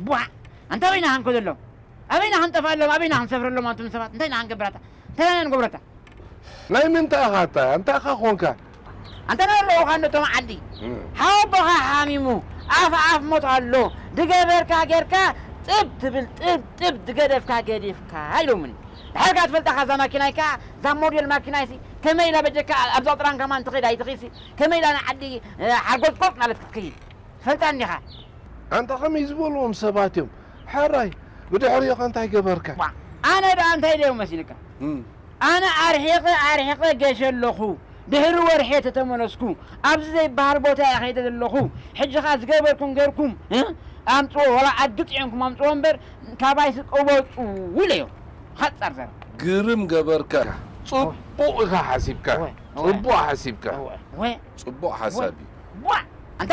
ቧዕ! ኣንታ ኣበይና ክንከደሎም? ኣበይና ክንጠፍኣሎም? ኣበይና ክንሰፍረሎም? ኣንቱም ሰባት እንታይ ኢና ክንገብራታ? እንታይ ኢና ንገብረታ? ናይ ምንታይ ኢኻ ኣታ? እንታይ ኢኻ ኾንካ? ኣንታ ናይ ኣለኹ ኻንዶ ቶም ዓዲ። እም። ሓወቦኻ ሓሚሙ፣ ኣፍ ኣፍ ሞት ኣሎ። ድገበርካ ጌርካ፣ ጥብ ትብል፣ ጥብ፣ ጥብ፣ ድገደፍካ ገዲፍካ ኢሎምኒ። ድሓር ከኣ ትፈልጣኻ እዛ ማኪናይ ከኣ፣ እዛ ሞዴል ማኪናይሲ፣ ከመይ ኢላ በጀካ ኣብዛ ጥራን ከማን ትኸይድ ኣይትኽይሲ፣ ከመይ ኢላ ንዓዲ፣ እ፣ ሓርጎጽጎጽ ማለት ክትከይድ። ትፈልጣ እንዲኻ። ኣንታ ኸመይ ዝበልዎም ሰባት እዮም። ሕራይ፣ ብድሕሪኡ ኸ እንታይ ገበርካ? ዋ፣ ኣነ ደኣ እንታይ ደዮ መሲልካ? እም። ኣነ ኣርሒቐ፣ ኣርሒቐ ገሸ ኣለኹ። ድሕሪ ወርሒ ተተመለስኩ። ኣብዚ ዘይበሃል ቦታ እየ ኸይደ ዘለኹ። ሕጂ ኸኣ ዝገበርኩም ገርኩም፣ እ? ኣምጽዎ፣ ወላ ኣድጊ ጽዒንኩም ኣምጽዎ እምበር፣ ካባይሲ ቅበጹ ኢለዮ። ሓጻር ዘረባ። ግርም ገበርካ። ጽቡቕ ኢኻ ሓሲብካ። እወ፣ እወ። ጽቡቕ ሓሲብካ። እወ፣ እወ። ጽቡቕ ሓሳብ እዩ። ዋ! ኣንታ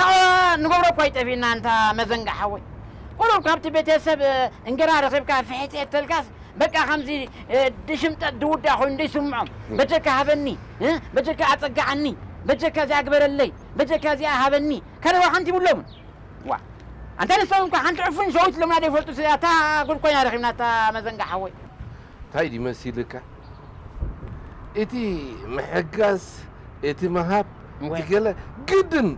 ንገብሮ እኮ ኣይጠፊእና፣ ኣንታ መዘንጋ ሓወይ። ቁሩብ ካብቲ ቤተሰብ፣ እ፣ እንጀራ ረኺብካ ፍሕት የተልካስ፣ በቃ ከምዚ፣ እ፣ ድሽምጠጥ ድውዳ ኮይኑ ደይስምዖም። በጀካ ሃበኒ፣ እ፣ በጀካ ኣጸግዓኒ፣ በጀካ እዚኣ ግበረለይ፣ በጀካ እዚኣ ሃበኒ። ካልእ ዋላ ሓንቲ ይብሎምን። ዋ! ኣንታ ንሶም እኳ ሓንቲ ዕፉን ሸዊት ኢሎምና ደይፈልጡ፣ እታ ጉድ ኮይና ረኺብና፣ እታ መዘንጋ ሓወይ። እንታይ ድዩ መሲልካ? እቲ ምሕጋዝ፣ እቲ ምሃብ፣ እወ። እቲ ገለ ግድን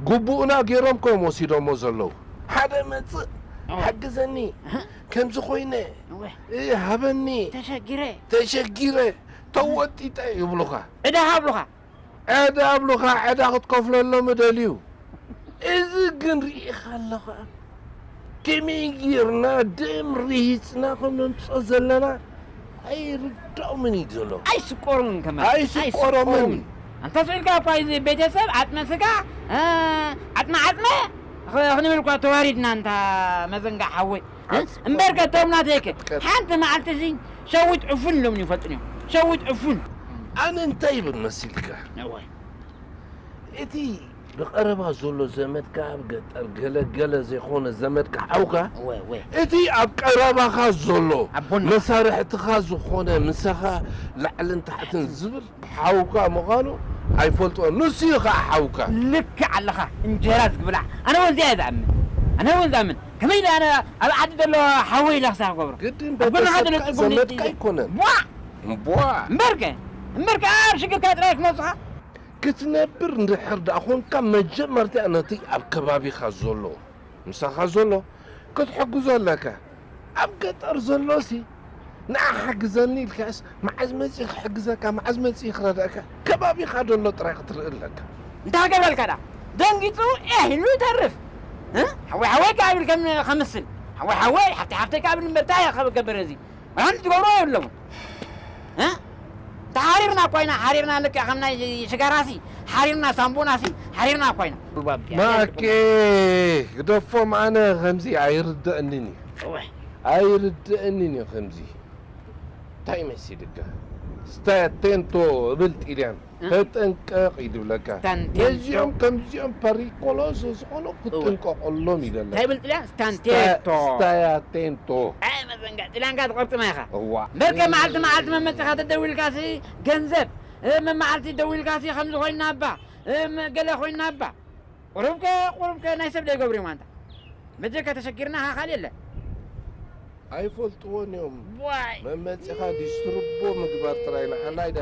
ግቡእና ገይሮም እኮ እዮም ወሲዶሞ ዘለዉ። ሓደ መጽእ፣ እወ። ሓግዘኒ፣ እህ። ከምዚ ኮይነ፣ እወ። እ፣ ሃበኒ፣ ተሸጊረ። ተሸጊረ፣ ተወጢጠ ይብሉኻ። ዕዳ ሃብሉኻ። ዕዳ ኣብሉኻ፣ ዕዳ ክትከፍለሎም እደልዩ። እዚ ግን ርኢኻ ኣለኻ። ከመይ ጌርና ደም ርሂጽና ከም ነምጽኦ ዘለና ኣይርድኦምን እዩ ዘሎ። ኣይስቆሮምን ከማን። ኣይስቆሮምን። ኣይስቆሮምን። ኣንታ ስኢልካ እኳ እዚ ቤተሰብ ዓጽመ ስጋ፣ እ፣ ዓጽመ ዓጽመ ኽ-፣ ክንብል እኳ ተዋሪድና፣ ኣንታ መዘንጋ ሓወይ። እ? ዓጽመ እምበር ከቶም ናተይከ፣ ቀጥ-፣ ሓንቲ መዓልቲ እዚ ሸዊት ዕፉን ኢሎም ይፈልጡን እዮም። ሸዊት ዕፉን። ኣነ እንታይ ይብል መሲልካ? እወ። እቲ ብቐረባ ዘሎ ዘመድካ ኣብ ገጠር ገለ ገለ ዘይኮነ ዘመድካ ሓውካ፣ እወ፣ እወ። እቲ ኣብ ቀረባኻ ዘሎ ኣቦና። መሳርሕትኻ ዝኾነ ምሳኻ ላዕልን ታሕትን ዝብል ሓውካ ምዃኑ ኣይፈልጦን። ንሱ እዩ ኸዓ ሓውካ። ልክዕ ኣለኻ። እንጀራ ዝብላዕ። ኣነ እውን እዚኣ እየ ዝኣምን። ኣነ እውን ዝኣምን። ከመይ ኢለ ኣነ ኣብ ዓዲ ዘሎ ሓወይ ኢለ ክሳብ ክገብሮ? ግድን ኣብ ጎንኻ ዘሎ ቤተሰብካ ጽጉም ዘመድካ ዲ-፣ ኣይኮነን። ቧዕ! ቧዕ! እምበርከ፣ እምበርከ ኣብ ሽግርካ ጥራይ ክመጹኻ? ክትነብር እንድሕር ደኣ ኾንካ፣ መጀመርታ ነቲ ኣብ ከባቢኻ ዘሎ፣ ምሳኻ ዘሎ ክትሕግዞ ኣለካ። ኣብ ገጠር ዘሎሲ፣ ንዓ ሓግዘኒ ኢልካስ፣ መዓዝ መጺኡ ክሕግዘካ፣ መዓዝ መጺኡ ክረድኣካ፣ ከባቢኻ ዘሎ ጥራይ ክትርኢ ኣለካ። እንታይ ክገብረልካ ደኣ? ደንጊጹ ኤህ ኢሉ ይተርፍ። እ? ሓወይ፣ ሓወይ ከኣ ብል ከም-፣ ከምስል። ሓወይ፣ ሓወይ፣ ሓፍተይ፣ ሓፍተይ ከኣ ብል እምበር፣ እንታይ እየ ክገብር እዚ? ሓንቲ ትገብሮ የብሎምን። እ? ተሓሪርና እኮ ኢና፣ ሓሪርና ልክዕ ከም ናይ ሽጋራሲ፣ ሓሪርና ሳምቡናሲ፣ ሓሪርና እኮ ኢና። ማኬ፣ ግደፎም፣ ኣነ ከምዚ ኣይርደእንን እዩ። እወ። ኣይርደእንን እዩ ከምዚ። እንታይ መሲልካ? ስታያ ቴንቶ እብል ጢልያን። እ? ተጠንቀቕ እዩ ዝብለካ። ስታንቴንቶ። ነዚኦም ከምዚኦም ፐሪኮሎስ ዝኾኑ እወ። ክትጥንቀቐሎም ይደለካ። እንታይ ይብል ጢልያን? ስታ-፣ ስታንቴቶ። ስታያ ቴንቶ። ኣይ መዘንጋ፣ ጢልያንካ ትቆርጥማ ኢኻ። እዋ። እምበርከ መዓልቲ መዓልቲ መመጺኻ ተደዊልካሲ ገንዘብ፣ እ፣ መመዓልቲ ደዊልካሲ ከምዚ ኮይና እባ፣ እ፣ መ-፣ ገለ ኮይና እባ። ቁሩብከ፣ ቁሩብከ ናይ ሰብ ደይገብሩ እዮም ኣንታ። መጀከ ተሸጊርና ኸ ካልእ የለ። ኣይፈልጥዎን እዮም። ዋይ። መመጺኻ ዲስትርቦ ምግባር ጥራይ ንዓና ኣይዳ።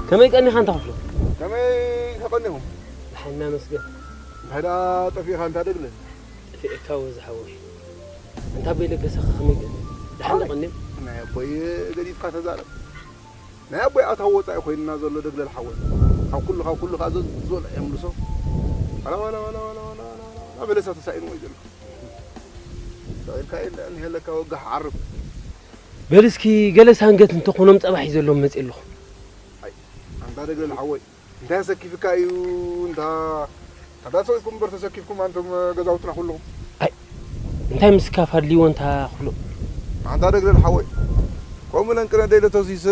ከመይ ቀኒኻ እንተ ክፍሎ? ከመይ ከቐኒኹም? ደሓን እናመስገን። እንታይ ደኣ ጠፊእኻ እንታ ደግለ? ጠፊኤካ ወ ዝሓወይ። ኣንታ ኣቦይ ለገሰ ከ ከመይ ገለ? ደሓን ኣይ፣ ዶ ቀኒዮም? ናይ ኣቦይ ገዲፍካ ተዛረብ። ናይ ኣቦይ ኣታዊ ወጻኢ ኮይንና ዘሎ ደግለል ሓወይ። ካብ ኩሉ፣ ካብ ኩሉ ከኣ ዘዝ-፣ ዝበልዖ የምልሶ። ዋላ፣ ዋላ፣ ዋላ በለሳ ተሳኢንዎ እዩ ዘሎ። ስቕ ኢልካ የለ፣ እንሄለካ ወጋሕ ዓርብ። በል እስኪ ገለ ሳንገት እንተኾኖም ጸባሕ ይዘሎም መጽእ ኣለኹ። ኣይ፣ ኣንታ ደግለል ሓወይ፣ እንታይ ኣሰኪፍካ እዩ? እንታ ተዳሰው ኢኩም እምበር ተሰኪፍኩም ኣንቶም ገዛውትና ኩልኹም። ኣይ፣ እንታይ ምስካፍ ኣድልይዎ እንታ ኩሎ? ኣንታ ደግለል ሓወይ፣ ከምኡ ኢለን ቅነ ደይለ ተሲስ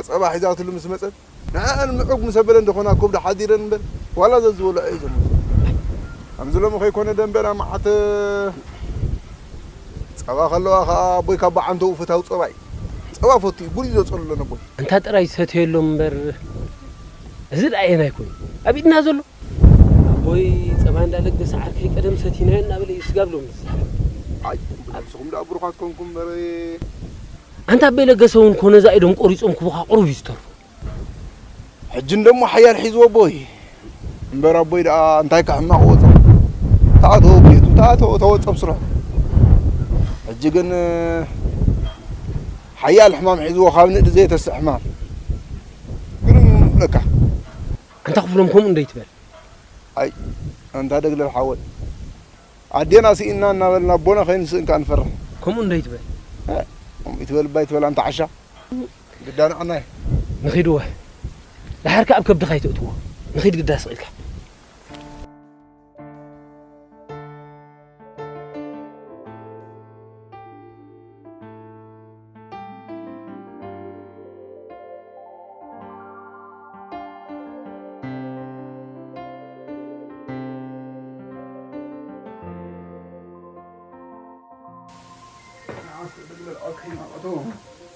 ጸባ ሒዛትሉ ምስ መጸት፣ ንዕኣን ምዑግ ምስ ኣበለን ደኾና ኮብዲ ሓዲረን እምበር፣ ዋላ ዘዝበልዖ እዩ ዘሎ። ከምዚ ሎሚ ከይኮነ ደንበና መዓት ጸባ ከለዋ ኸኣ ኣቦይ ካብ በዓንተኡ ፈታዊ ጸባ እዩ። ጸባ ፈቱ እዩ፣ ቡን እዩ ዘጸሉ ኣሎ ነቦይ። እንታ ጥራይ ዝሰትየሎም እምበር፣ እዚ ደኣ ኣየናይ ኮይኑ? ኣብ ኢድና ዘሎ? ኣቦይ ጸባ እንዳለገሰ ዓርከይ ቀደም ሰቲናዮ እናበለ እዩ ስጋብ ሎሚ ዝዛረብ። ኣይ፣ ንስኹም ደኣ ብሩኻት ኮንኩም እምበር። ኣንታ ኣቦይ ለገሰ እውን ኮነ እዛ ኢዶም ቆሪጾም ክቡኻ ቁሩብ እዩ ዝተርፎ። ሕጂ እንደሞ ሓያል ሒዝዎ ኣቦይ። እምበር ኣቦይ ደኣ እንታይ ከሕማቕ ወጾ? ተኣተወ ቤቱ፣ ተኣተወ፣ ተወጸ ብስርሑ። ሕጂ ግን ሓያል ሕማም ሒዝዎ፣ ካብ ንእዲ ዘየተስእ ሕማም። ግርም ለካ። ኣንታ ክፍሎም ከምኡ እንዶ ይትበል። ኣይ፣ ኣንታ ደግለል ሓወይ። ኣዴና ስኢንና እናበልና ኣቦና ከይንስእን ከኣ ንፈርሕ። ከምኡ እንዶ ይትበል። እ፣ ከምኡ ይትበል እባ ይትበል ኣንታ ዓሻ። ግዳ ንዓና እዩ። ንኺድ እወ። ደሓር ከኣ ኣብ ከብድኻ ኣይተእትዎ። ንኺድ ግዳ ስቕ ኢልካ።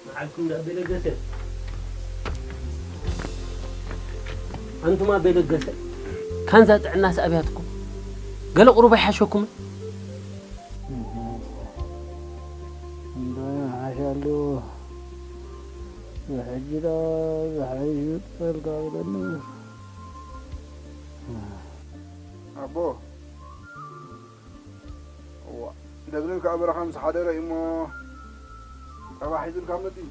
መዓልኩም ደኣ በለገሰ። ኣንቱማ በለገሰ፣ ካንዛ ጥዕናስ ኣብያትኩም? ገለ ቁሩብ ኣይሓሸኩምን? እንታይ ይሓሸሉ? ብሕጂ ደኣ ዝሓይሽ ይውጸልካ ብለኒ። ኣቦ፣ እዋ፣ ደግለል ከኣ በረኻ ምስ ሓደረ እዩሞ ጸባ ሒዙልካ መጺኡ።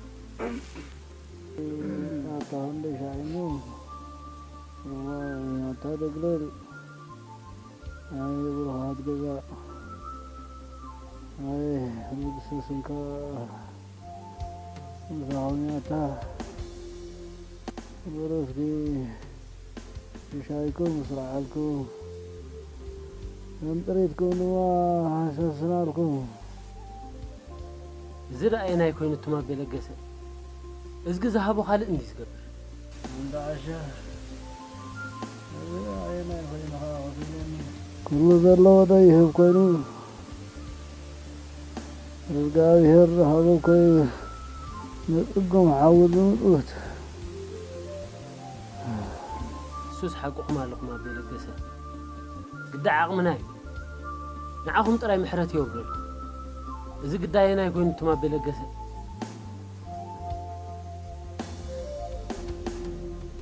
ኣታ ክንደይ ሻዕ እሞ፣ እዋይ፣ ኣታ ደግለል፣ ኣይ ብሩኻት ገዛ፣ ኣይ ንግስቲ ስንካ፣ ምሳኹም ያታ፣ በሉ እስኪ። ሻይኩም ምስ ረዓልኩም፣ መንጥሪትኩም ድማ ሃሰስናልኩም። እዚ ደኣ ኣየናይ ኮይኑ እቱም ኣቤ ለገሰ? እዝጊ ዝሃቦ ካልእ እንዲ ዝገብር። እንዳ ዓሻ፣ እዚ ደኣ ኣየናይ ኮይኑ ኸዓ ክብለኒ? ኩሉ ዘለዎ ዶ ይህብ ኮይኑ? እግዚኣብሔር ዝሃቦ እኮ እዩ ንጽጉም ሓዊ ዝምጽውት። እሱስ ሓቅኹም ኣለኹም ኣቤ ለገሰ። ግዳ ዓቕምና እዩ። ንዓኹም ጥራይ ምሕረት የውርደልኩም። እዚ ግዳ ኣየናይ ኮይኑ እቱም ኣቤ ለገሰ?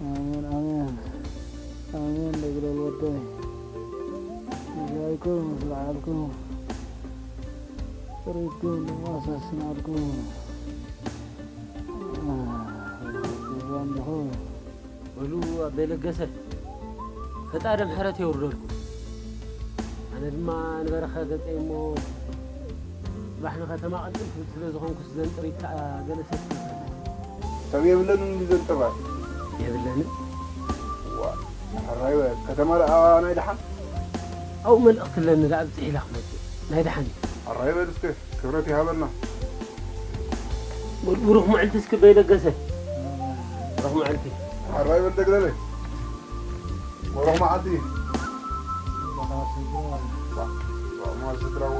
ኣሜን፣ ኣሜን፣ ኣሜን። ደግለል ወደይ፣ ምስላይኩም ምስ በዓልኩም፣ ጥሪትኩም ድማ ሰስናልኩም። እዛም ድኹም። በሉ ኣቤ ለገሰ፣ ፈጣሪ ምሕረት የውርደልኩም። ኣነ ድማ ንበረኻ ገጸይ እሞ፣ ጽባሕ ንኸተማ ቅልጥም ክብል ስለ ዝኾንኩስ ዘንጥሪት ከኣ ገለ ሰብ ክገብረለይ። ሰብ የብለንን እንዲ ዘንጥራ። የብለንን። ዋ፣ ሕራይ በል። ከተማ ደኣ ናይ ደሓን? ኣብኡ መልእኽቲ ኣለኒ ደኣ ብጽሕ ኢላ ክመጽእ። ናይ ደሓን እዩ። ሕራይ በል እስከ፣ ክብረት ይሃበልና። ብሩኽ መዓልቲ እስኪ ኣቤ ለገሰ። ብሩኽ መዓልቲ። ሕራይ በል ደግለለይ። ብሩኽ መዓልቲ። ማል ስድራወ።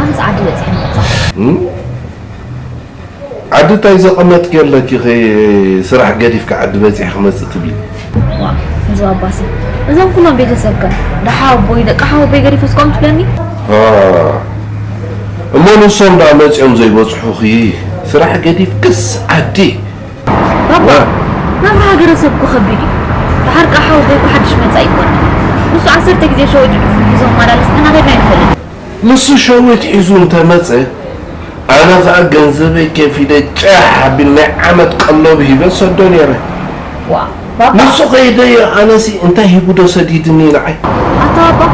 ኣነስ ዓዲ በጺሐ መጻ። እም? ዓዲ እንታይ ዘቐመጥኪ ኣለኪ? ኸይ ስራሕ ገዲፍካ ዓዲ በጺሐ ክመጽእ ትብሊ? ዋ፣ ዝባባሲ እዞም ኩሎም ቤተሰብከ ደሓ ኣቦይ ደቂ ሓወቦይ ገዲፈስ ከምኡ ትብለኒ? እሞ ንሶም ደኣ መጺኦም ዘይበጽሑኺ ስራሕ ገዲፍክስ ዓዲ? ባባ ናብራ ሃገረሰብ እኮ ከቢድ እዩ። ደሓር ከዓ ሓወቦይ እኮ ሓድሽ መጻኢ ኣይኮነ። ንሱ ዓሰርተ ግዜ ሸዊት ዕፉን ሒዞም ማላለስ ተናኺድና ኣይንፈልጥ። ንሱ ሸዊት ሒዙ እንተመጸ ኣነ ኸኣ ገንዘበይ ከፊለ ጫሕ ኣቢል ናይ ዓመት ቀለቡ ሂበ ሰዶ ነይረ። ዋ ባባ ንሱ ከይደዮ ኣነሲ እንታይ ሂቡ ዶ ሰዲድኒ ንዓይ። ኣታ ባባ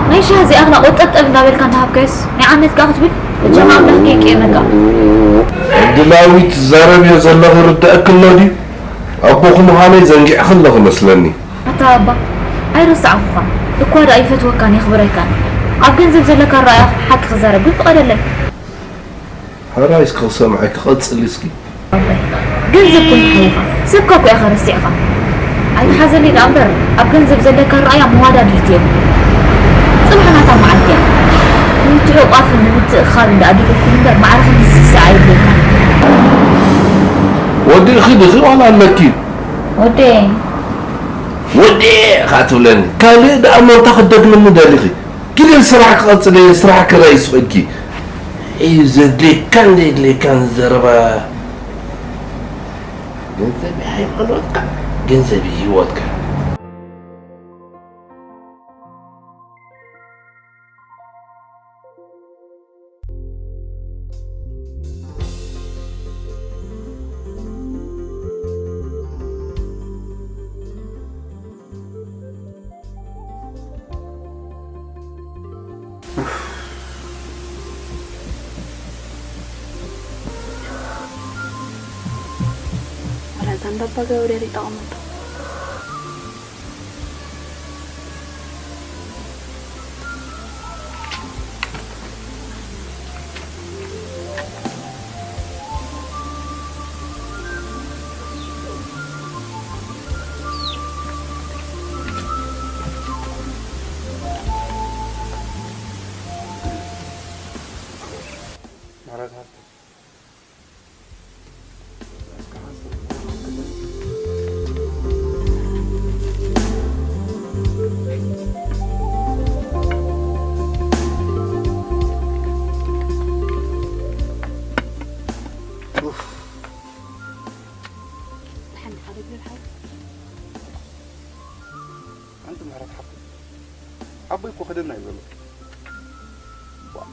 ናይ ሻሂ እዚኣ ክላ ቆጠብጠብ እንዳበልካ እንዳሃብካዮስ ናይ ዓመት ከኣ ክትብል እጃኻ ኣምላኽ ከይቅየመካ። ዕድላዊ ትዛረብዮ ዘለኺ ርደኣኪ ኣሎ ድዩ? ኣቦኺ ምዃነይ ዘንጊዕኺ ኣለኺ መስለኒ። ኣታ ባባ ኣይረሳዕኹኻን እኳ ደኣ ይፈትወካን የኽብረካን። ኣብ ገንዘብ ዘለካ ኣረኣእያ ሓቂ ክዛረብ ግን ፍቐደለይ። ሕራይ እስኪ ክሰምዐኪ ቀጽሊ እስኪ። ኣቦይ ገንዘብ ኮይኑ ሓውኻ ሰብካ እኮ ኢኻ ረሲዕኻ። ኣይትሓዘለይ ደኣ እምበር ኣብ ገንዘብ ዘለካ ኣረኣእያ መዋዳድርቲ የብሉን። ጽባሕ ናታ መዓልቲ እያ። ንምትሕቑቓፍን ንምትእኽኻብን ደኣ ድልኩን እምበር ማዕረ ክንዲ ስስዕ ኣየድልየካን። ወዲእኺ ዲኺ ዋላ ኣለኪ? ወደይ ወዲኤ ኢኻ ትብለኒ ካልእ ደኣ እሞ እንታይ ክትደግምኒ ደሊኺ? ኪዲ ስራሕ ክቐጽል እየ ስራሕ ክረኣይ ስቕ ኢልኪ። እዩ ዘድልየካን ዘየድልየካን ዘረባ። ገንዘብ እዩ ሃይማኖትካ፣ ገንዘብ እዩ ህይወትካ። ወላ እዛ እንዳባ ገብርኤል ይጠቐመቶ። ሓንቲ ምሕረት ሓፍተይ፣ ኣቦይ እኮ ክደና እዩ ዘሎ። ዋ፣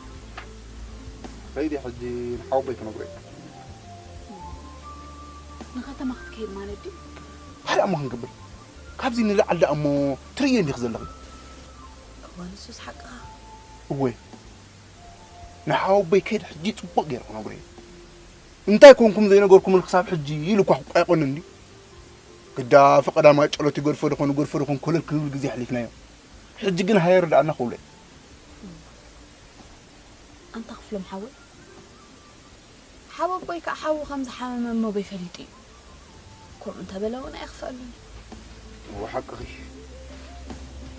ከይደ ሕጂ ንሓወቦይ ክነግሮ እየ። ንኸተማ ክትከይድ ማለት ድዩ? እንታይ ደኣ እሞ ክንገብር? ካብዚ ንላዕሊ ደኣ እሞ ትርእዮ እንዲኺ ዘለኺ። እወ፣ ንሱስ ሓቅኻ። እወ፣ ንሓወቦይ ከይደ ሕጂ ጽቡቕ ገይረ ክነግሮ እየ። እንታይ ኮንኩም ዘይነገርኩምን ክሳብ ሕጂ ኢሉ እኳ ክቋየቖኒ እንድዩ። ግዳ ፈቐዳማይ ጸሎት ይገድፎ ዶ ኾን ይገድፎ ዶ ኾን ኮለል ክንብል ግዜ ኣሕሊፍናዮ። ሕጂ ግን ሃየ ርድኣና ክብሎ እየ። ኣንታ ክፍሎም ሓወይ፣ ሓወቦይ ከዓ ሓዉ ከም ዝሓመመ እሞ በይ ፈሊጡ እዩ። ከምኡ እንተበለ እውን ኣየኽፍኣሉን እዩ። እወ ሓቅኺ።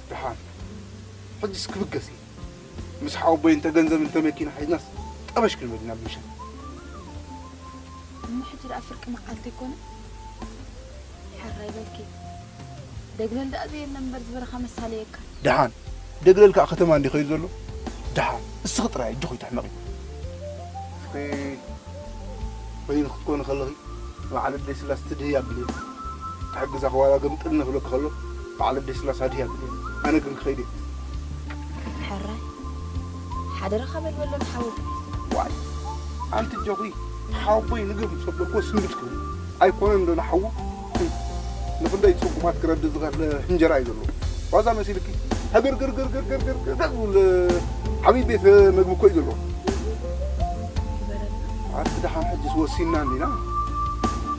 ደሓን ሕጅስ ክብገስ እየ። ምስ ሓወቦይ እንተ ገንዘብ እንተ መኪና ሒዝናስ ጠበሽ ክንብል ኢና ብምሸት። እሞ ሕጂ ደኣ ፍርቂ መዓልቲ ኣይኮነን? ሕራይ በልኪ። ደግለል ደኣ ዘየለ እምበር ዝበረኻ መሳለየካ። ደሓን ደግለል ከዓ ከተማ እንዲ ኸይዱ ዘሎ። ደሓን እስኺ ጥራይ ኣጆኺ ኣይትሕመቒ። እስኺ በይንኺ ክትኮኒ ከለኺ ንበዓል ኣደይ ስላስ ትድህይ ኣብልየ። ትሕግዛኺ ዋላ ግምጥል ንኽብለኪ ከሎ በዓል ኣደይ ስላስ ኣድህይ ኣብልየ። ኣነ ግን ክኸይድ እየ። ሕራይ ሓደራኻ በል በሎ ንሓወቦይ። ዋይ ኣንቲ ኣጆኺ ሓወቦይ ንግር ምስ ኣበልክዎ ስንብድ ክብል ኣይኮነን ዶ ንሓዉ? ንኽንደይ ጽጉማት ክረድእ ዝኽእል ሕንጀራ እዩ ዘለዎ። ዋዛ መሲልኪ? ህግርግርግርግርግርግር ዝብል ዓብዪ ቤት መግቢ እኮ እዩ ዘለዎ። ኣቲ ደሓን ሕጅስ ወሲንና እንዲና?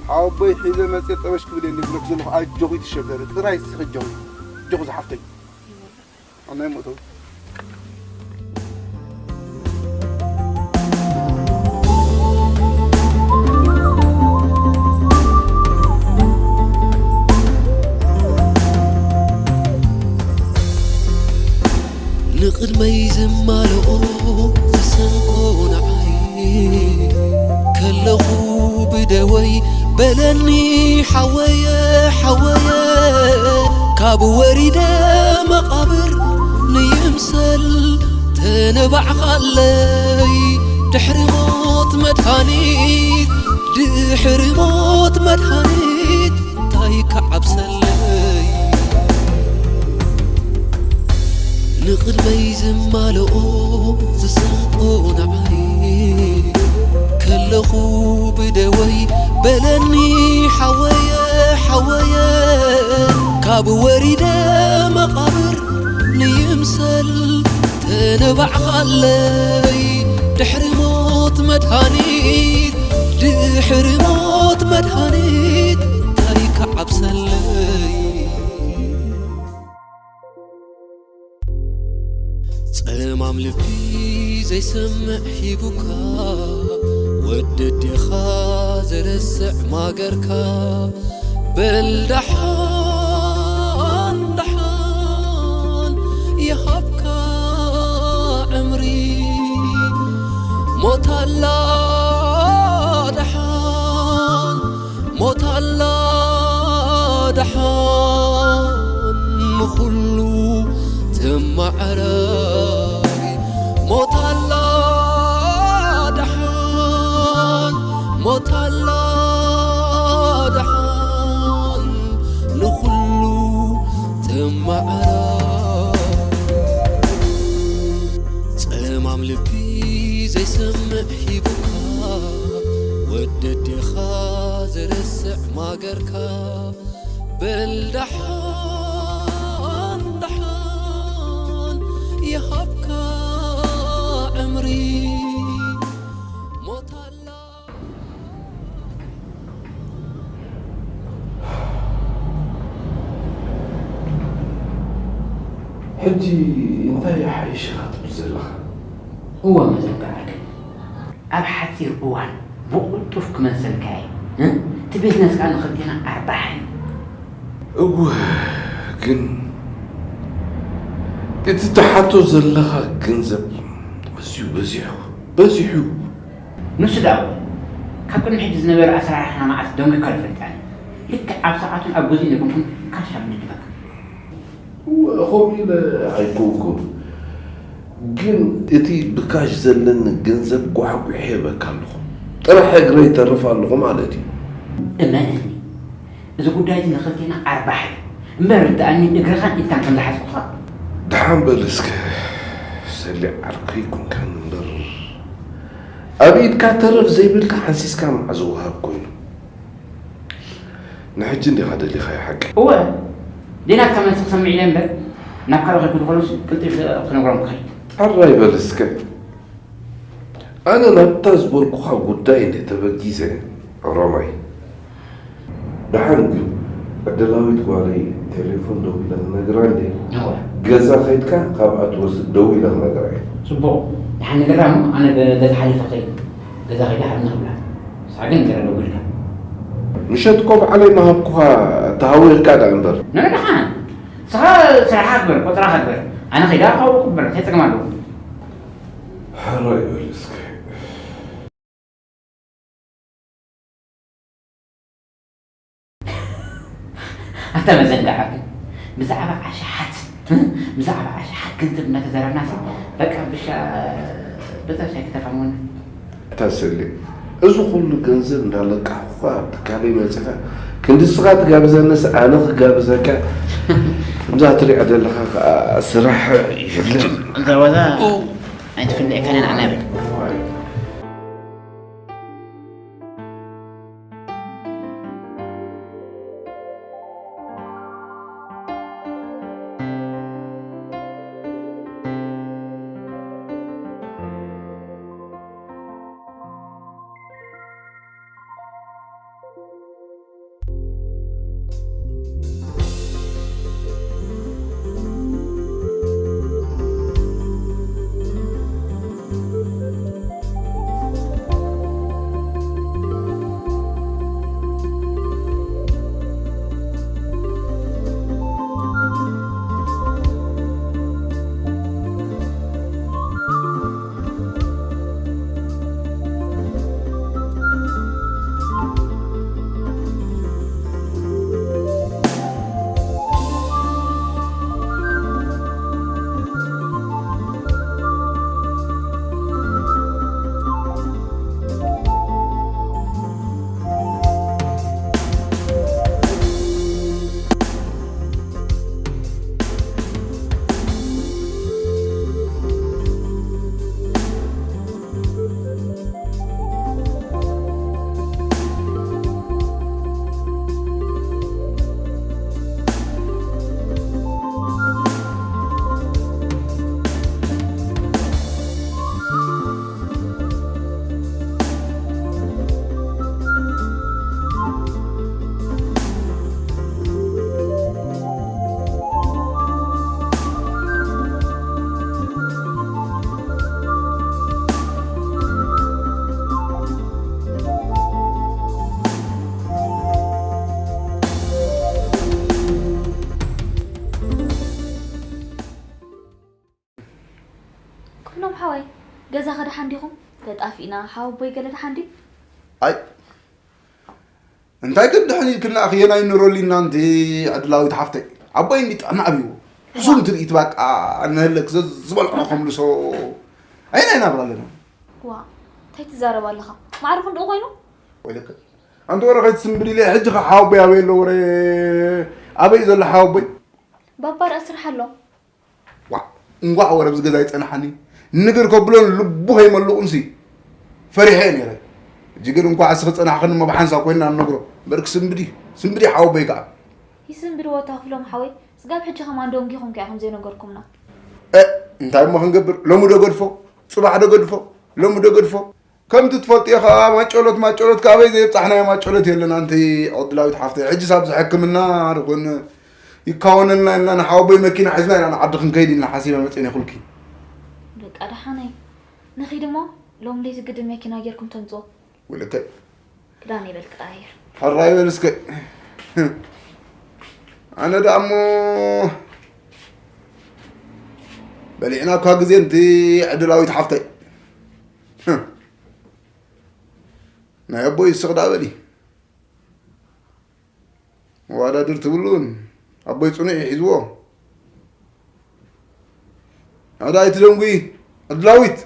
ሓወቦይ ሒዘ መፅየ ጠበሽ ክብል እየ እንዲብለኪ ዘለኹ። ኣጆኺ ትሸገሪ ጥራይ እስኺ ኣጆኺ። ኣጆኺ ዝሓፍተይ። ኣናይ መእተዊ። ንቕድመይ ዝማልኦ ዝሰንቆ ንዓይ ከለኹ ብደወይ በለኒ ሓወየ ሓወየ ካብ ወሪደ መቓብር ንይምሰል ተነባዕኻለይ። ድሕሪ ሞት መድሃኒት፣ ድሕሪ ሞት መድሃኒት እንታይ ክዓብሰለይ? ንቕድመይ ዝማልኦ ዝሰምጦ ንዓይ ከለኹ ብደወይ በለኒ ሓወየ፣ ሓወየ። ካብ ወሪደ መቓብር ንይምሰል ተነባዕኻለይ። ድሕሪ ሞት መድሃኒት፣ ድሕሪ ሞት መድሃኒት እንታይ ክዓብሰለይ? ጸማም ልቢ ዘይሰምዕ ሂቡካ፣ ወዲ ኣዴኻ ዘረስዕ ማገርካ። በል ደሓን ደሓን ይሃብካ ዕምሪ፣ ሞት ኣላ ደሓን፣ ሞት ኣላ ደሓን ንኹሉ ተመዓራሪ። ሞት ኣላ ደሓን፣ ሞት ኣላ ደሓን ንኹሉ ተመዓራሪ። ጸማም ልቢ ዘይሰምዕ ሂቡካ፣ ወዲ ኣዴኻ ዘረስዕ ማገርካ። በል ደሓን ደሓን ይሃብካ ዕምሪ፣ ሞት ኣላ። ሕጂ እንታይ ይሓይሽ ኢኻ ትብል ዘለኻ? እወ መዘንግዓ፣ ግን ኣብ ሓጺር እዋን ብቕልጡፍ ክመልሰልካ እየ። እ? እቲ ቢዝነስ ከኣ ንኽልቴና ኣርባሕ እዩ። እወ፣ ግን እቲ ትሓቶ ዘለኻ ገንዘብ ኣዝዩ በዚሑ፣ በዚሑ። ንሱ ደኣ እወ፣ ካብ ቅድሚ ሕጂ ዝነበረ ኣሰራርሓና መዓት ደንጒካ ኣይፈልጣን እዩ። ልክዕ ኣብ ሰዓቱን ኣብ ግዜኡን ነይርኩም ካሽ ኣብ ንድበካ። እወ፣ ከምኡ ኢለ ኣይኮንኩን። ግን እቲ ብካሽ ዘለኒ ገንዘብ ጓሕጒሐ ሂበካ ኣለኹ። ጥራሕ እግረይ ይተርፍ ኣለኹ ማለት እዩ። እመነኒ፣ እዚ ጉዳይ እዚ ንኽልቴና ኣርባሕ እዩ። እምበር ርድኣኒ፣ እግርኻን ኢድካን ከም ዝሓዝኩኻ። ደሓን በል እስከ ሰሊ ዓርከይ ኮንካኒ እምበር፣ ኣብ ኢድካ ተረፍ ዘይብልካ ሓንሲስካ መዓ ዝወሃብ ኮይኑ። ንሕጂ እንዲኻ ደሊኻዮ ሓቂ? እወ፣ ዴናትካ መልሲ ክሰምዕ ኢለ እምበር፣ ናብ ካልእ ከይከዱ ከለውስ ቅልጢፈ ክነግሮም ክኸይድ። ሕራይ በል እስከ። ኣነ ናብታ ዝበልኩኻ ጉዳይ እንደ ተበጊሰ፣ ኦሮማይ። ደሓን ግን ዕድላዊት ጓለይ ቴሌፎን ደዊለ ክነግራ እንደ እወ። ገዛ ከይድካ ካብኣ ትወስድ ደዊለ ክነግራ እየ። ጽቡቕ። ደሓን ንገራ እሞ ኣነ ብ-፣ በዚ ሓሊፈ ከይድ። ገዛ ከይዳ ሓብና ክብላ። ንስኻ ግን ንገራ ደዊልካ። ምሸት እኮ ባዕለይ ምሃብኩኻ ተሃዊኽካ ደኣ እምበር። ኖ፣ ኖ፣ ደሓን። ንስኻ ስራሕካ ግበር፣ ቆጸራኻ ግበር። ኣነ ከይዳ ካብኡ ክግበር፣ እንታይ ጸገም ኣለዎ? ሕራይ በል እስከ። ኣታ መዘንግዓ ግን ብዛዕባ ኣሽሓት፣ ብዛዕባ ኣሽሓት ገንዘብ እናተዛረብናሲ፣ በቃ ብሻ-፣ በዛ ሻይ ክተፋንወና። ኣታ ሰሌ፣ እዚ ኩሉ ገንዘብ እንዳለቃሕኩኻ ኣብ ትካለይ መጺኻ፣ ክንዲ ንስኻ ትጋብዘንስ ኣነ ክጋብዘካ? ከምዛ ትሪኣ ዘለኻ ከኣ ስራሕ የለን። እዛ ዋዛ ኣይትፍለየካን እያ፣ ንዓና በል። ኢና ሓወቦይ ገለ ደሓን ድዩ? ኣይ እንታይ ግን ድሕን ኢልክና ኣኽየናይ ንሮሊና እንቲ ዕድላዊት ሓፍተይ። ኣቦይ እንዲ ጥዕና ኣብይዎ። ሕሱም ትርኢት ባቃ ንህለክ ዘዝበልዖ ከምልሶ ኣይና ይናብራ ኣለና። ዋ እንታይ ትዛረብ ኣለኻ? ማዕርኹ እንድኡ ኮይኑ? ወይለከ ኣንቲ ወረ ከይትስምብድ ኢለ ሕጂ ኸ ሓወቦይ ኣበይ ኣሎ ወረ ኣበይ ዘሎ ሓወቦይ? ባባ ርኣ ስራሕ ኣሎ። ዋ እንቋዕ ወረ ኣብዚ ገዛ ይጸንሓኒ ንግር ከብሎን ልቡ ከይመልቑንሲ ፈሪሐ እየ ነይረ። ሕጂ ግን እንቋዕ እስኺ ጸናሕኽኒ እሞ ብሓንሳብ ኮይንና ንነግሮ። እምበርክ ስምብዲ ስምብዲ ሓወቦይ ከኣ። ይስምብድዎ እታ ክፍሎም ሓወይ። ስጋብ ሕጂ ከማን ደንጊኹም ከ ኢኹም ዘይነገርኩምና። እ እንታይ እሞ ክንገብር ሎሚ ዶ ገድፎ ጽባሕ ዶ ገድፎ ሎሚ ዶ ገድፎ። ከምቲ ትፈልጥዮ ከኣ ማጨሎት ማጨሎት ካበይ ዘየብጻሕናዮ ማጨሎት የለን ኣንቲ ዕድላዊት ሓፍተይ። ሕጂስ ኣብዚ ሕክምና ድኹን ይካወነልና ኢልና ንሓወቦይ መኪና ሒዝና ኢና ንዓዲ ክንከይድ ኢልና ሓሲበ መጺኤ ነይኹልኪ። በቃ ደሓነይ ንኺድ እሞ ሎም ለይቲ ግድን መኪና ጌርኩም ተምጽኦ። ውልከ ክዳን ይበል ክቀያየር። ሕራይ በል እስከ ኣነ ደኣ እሞ በሊዕና እኳ ግዜ እንቲ ዕድላዊት ሓፍተይ። ናይ ኣቦይ ስቕ ዳ በሊ መዋዳድር ትብሉን ኣቦይ ጽኑዕ ይሒዝዎ ኣዳ ኣይትደንጉ። ዕድላዊት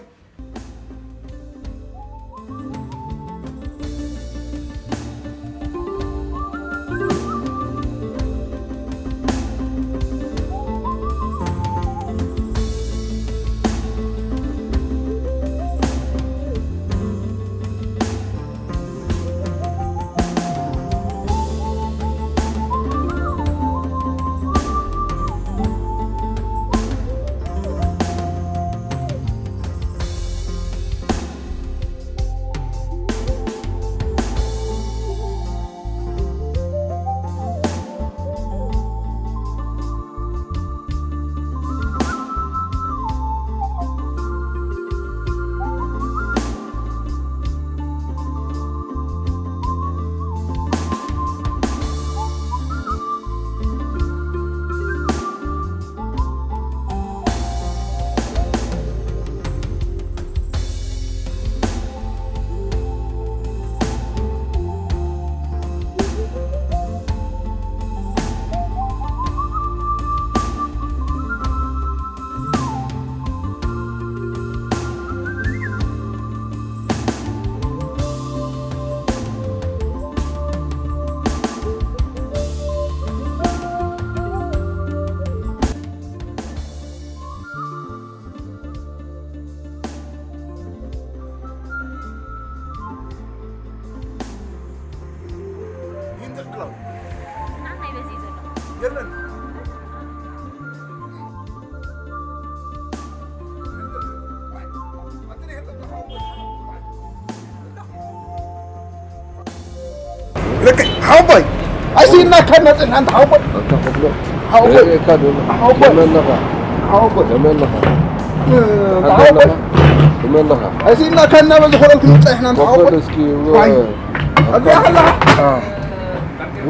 ልክዕ ሓወቦይ ኣይስኢናካ እናፅንሓ እንተ ሓወቦይ ኣታ ክፍሎ ሓወቦይ ርእየካ ዶ ሓወቦይ ተመለኻ ሓወቦይ ተመለኻ እ፣ ሓወቦይ ተመለኻ ተመለኻ ኣይስኢናካ እናበዝኾረልክ ንፀንሕና እንተ ሓወቦይ እስኪ ዋይ ኣብዚኣ ከለኻ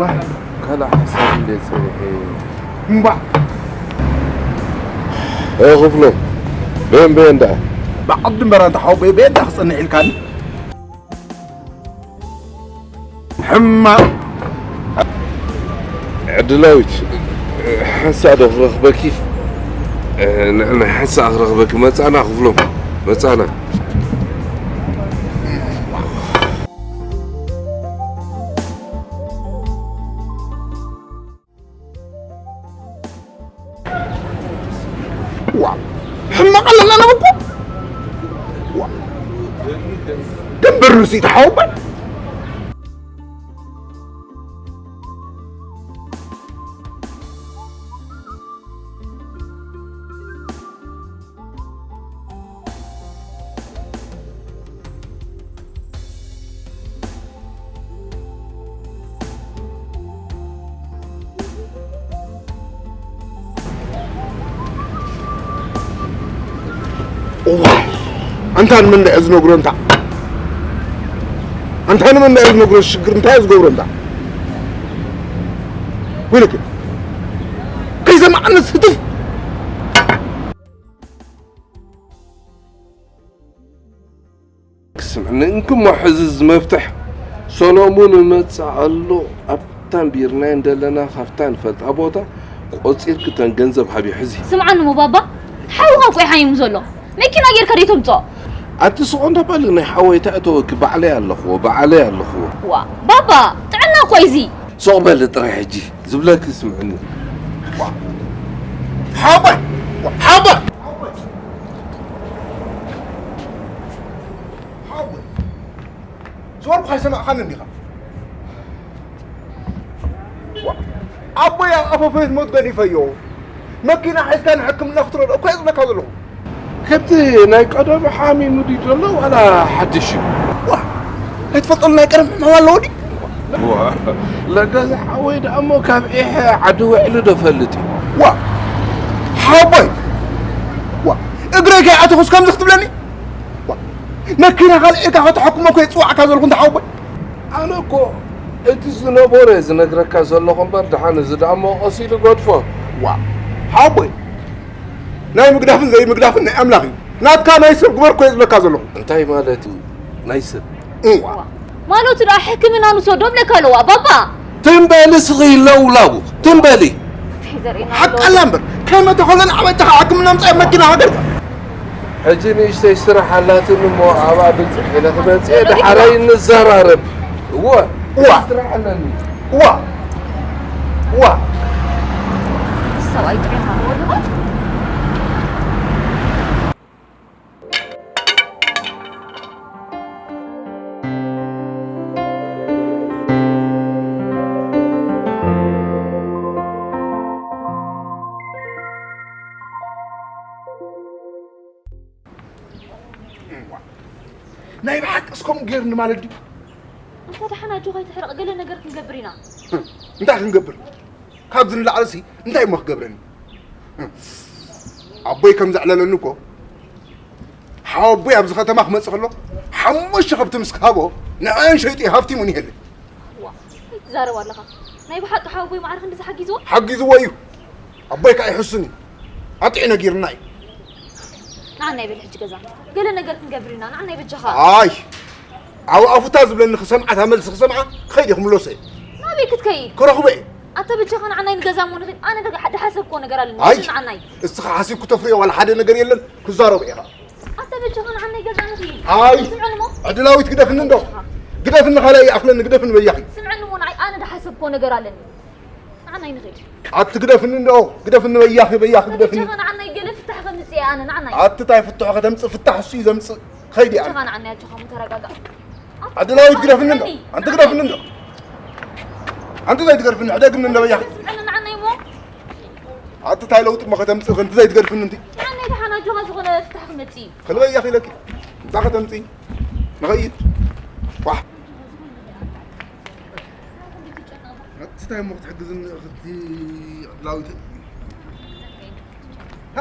ዋይ ካልእ ሓሳብ እንደ ፅንሒ እምባዕ እ ክፍሎ በን በን ደኣ ብዓዲ እምበር ኣንተ ሓወቦይ በየዳ ክፅንሕ ኢልካኒ ሕማቕ ዕድላዊት ሓንሳእ ዶ ክረኽበኪ ንሕና ሓንሳእ ክረኽበኪ መጻና ክፍሎም መጻና ሕማቕ ኣለና ነበርኩ ደንበር ርእሲ ተሓወበ እዋይ ኣንታ ንመን ዳኣ ዝነግሮ እንታ ኣንታ ንመን ዳኣ ዝነግሮ ሽግር እንታይ ዝገብሮ እንታ ወይለክ ከይሰማዕንስ ህትፍ ክስምዐ እሞ ሕዚ እዚ መፍትሕ ሰሎሙን እመጽእ ኣሎ። ኣብታ ቢርናይ እንደለና ካብታ ንፈልጣ ቦታ ቆጺርኪ እተን ገንዘብ ሃቢ ሕዚ። ስምዓኒ እሞ ባባ፣ ሓውኻ እኮ እዩ ሓሚሙ ዘሎ። መኪና ጌርካ ደይ ተምጽኦ? ኣቲ ስቕ እንዳ በሊ፣ ናይ ሓወይ ተእተወኪ፣ ባዕለይ ኣለኽዎ፣ ባዕለይ ኣለኽዎ። ዋ፣ ባባ፣ ጥዕና እኮ እዩ እዚ። ስቕ በሊ ጥራይ ሕጂ፣ ዝብለኪ ስምዕኒ። ዋ፣ ሓወይ፣ ዋ፣ ሓወይ። ሓወይ፣ ዝበልኩኻ ኣይሰማዕኻንን ዲኻ? ዋ፣ ኣቦይ ኣብ ኣፈፈት ሞት ገዲፈዮ። መኪና ሒዝካ ንሕክምና ክትረድኦ እኮ እየ ዝብለካ ዘለኹ። ከምቲ ናይ ቀደሙ ሓሚሙ ድዩ ዘሎ ዋላ ሓድሽ እዩ? ዋ፣ ኣይትፈልጠሉ ናይ ቀደም ሕማም ኣለዎ ድዩ? ዋ፣ ለገዛ ሓወይ ደኣ እሞ ካብ ኢሐ ዓዲ ውዕሊ ዶ ፈልጥ እዩ? ዋ፣ ሓወቦይ፣ ዋ፣ እግረይ ከይኣተኹስ ከምዚ ክትብለኒ? ዋ፣ መኪና ካልእ ኢልካ ከተሐኩሞ እኮ እየ ዝጽዋዕካ ዘለኹ እንተ ሓወቦይ። ኣነ እኮ እቲ ዝነበሮ እየ ዝነግረካ ዘለኹ እምበር፣ ደሓን እዚ ደኣ እሞ ቀስ ኢሉ ገድፎ። ዋ፣ ሓወቦይ፣ ናይ ምግዳፍን ዘይምግዳፍን ናይ ኣምላኽ እዩ። ናትካ ናይ ሰብ ግበር እኮ እየ ዝብለካ ዘለኹ። እንታይ ማለት እዩ ናይ ሰብ? እዋ። ማለቱ ደኣ ሕክምና ንውሰዶ እብለካ ኣለዋ፣ ባባ። ትም በሊ ስኺ ለውላው፣ ትም በሊ። እንታይ ዘርእየና ኣሎ? ሓቃላ እምበር፣ ከመ ተኸለን ኣብ ኣጃኻ ሕክምና ምጻእ መኪና ሃገርካ። ሕጂ ንእሽተይ ስራሕ ኣላትኒ እሞ ኣብኣ ብጽሕ ኢለ ክመጽእ እየ፣ ደሓራይ ንዘራረብ። እወ፣ እዋ። ስራሕ ኣለኒ። እዋ። እዋ። ሰብኣይ ጥዑይ ሃብዎ ኣለኻ? ናይ ብሓቂ እስከም ጌርኒ ማለት ድዩ? እንተ ደሓን ኣጆኻ ኣይትሕረቕ፣ ገለ ነገር ክንገብር ኢና። እንታይ ክንገብር? ካብዚ ንላዕሊ ሲ እንታይ እሞ ክገብረኒ? ኣቦይ ከም ዘዕለለኒ እኮ፣ ሓወቦይ ኣብዚ ከተማ ክመጽእ ከሎ፣ ሓሙሽተ ከብቲ ምስ ክሃቦ፣ ንዕአን ሸይጡ እዩ ሃብቲሙ ንሄለ። ዋ፣ እንታይ ትዛረብ ኣለኻ? ናይ ብሓቂ ሓወቦይ ማዕረ ክንድዚ ሓጊዝዎ? ሓጊዝዎ እዩ። ኣቦይ ከኣ ይሕሱን እዩ። ኣጥዒ ነጊርና እዩ። ንዓናይ በል ሕጂ ገዛ። ገለ ነገር ክንገብር ኢና። ንዓናይ በጃኻ። ኣይ፣ ኣብ ኣፉታ ዝብለኒ ክሰምዓ፣ እታ መልሲ ክሰምዓ፣ ክኸይድ እየ ክምለሶ እየ። ናበይ ክትከይድ? ክረኽቦ እየ። ኣታ በጃኻ ንዓናይ ንገዛ እሞ ንኺድ። ኣነ ደጋ-፣ ደሓሰብኮ ነገር ኣለኒ። ኣይ፣ ንዓናይ። እስኻ ሓሲብኩ ተፍርዮ ዋላ ሓደ ነገር የለን፣ ክዛረቦ እየ ኸዓ። ኣታ በጃኻ ንዓናይ ገዛ ንኺድ። ኣይ፣ ስምዕኒ እሞ። ዕድላዊት ግደፍኒ እንዶ። በጃኻ። ግደፍኒ፣ ካልኣይ ይኣኽለኒ፣ ግደፍኒ በጃኺ። ስምዕኒ እሞ ንዓይ፣ ኣነ ደሓሰብኮ ነገር ኣለኒ። ንዓናይ ንኺድ። ኣቲ ግደፍኒ እንዶ፣ ግደፍኒ በያኺ፣ በያኺ ግደፍኒ። በጃኻ ንዓናይ ገለ ፍታሕ ከምጽእ እየ ኣነ፣ ንዓናይ። ኣቲ ታይ ፍትሑ ከተምጽእ፣ ፍታሕ እሱ እዩ ዘምጽእ። ኸይዲ ኣነ። በጃኻ ንዓናይ ኣጆኻ እሞ ተረጋጋእ። ኣቲ ዕድላዊት ግደፍኒ እንዶ፣ ስምዕኒ። ኣንቲ ግደፍኒ እንዶ። ኣንቲ ዘይትገድፍኒ፣ ሕደግኒ እንዶ በያኺ። ስምዕኒ ንዓናይ እሞ። ኣቲ ታይ ለውጢ እሞ ከተምጽእ፣ ከንቲ ዘይትገድፍኒ እንቲ። ንዓናይ ደሓን ኣጆኻ ዝኾነ ፍታሕ ክመጽእ እዩ። ኸል በያኺ ኢለኪ፣ እንታይ ከተምጽኢ? ንኸይድ። ዋሕ። ኣቲ ታይ እሞ ክትሕግዝኒ እኽቲ ዕድላዊተይ? ሃ?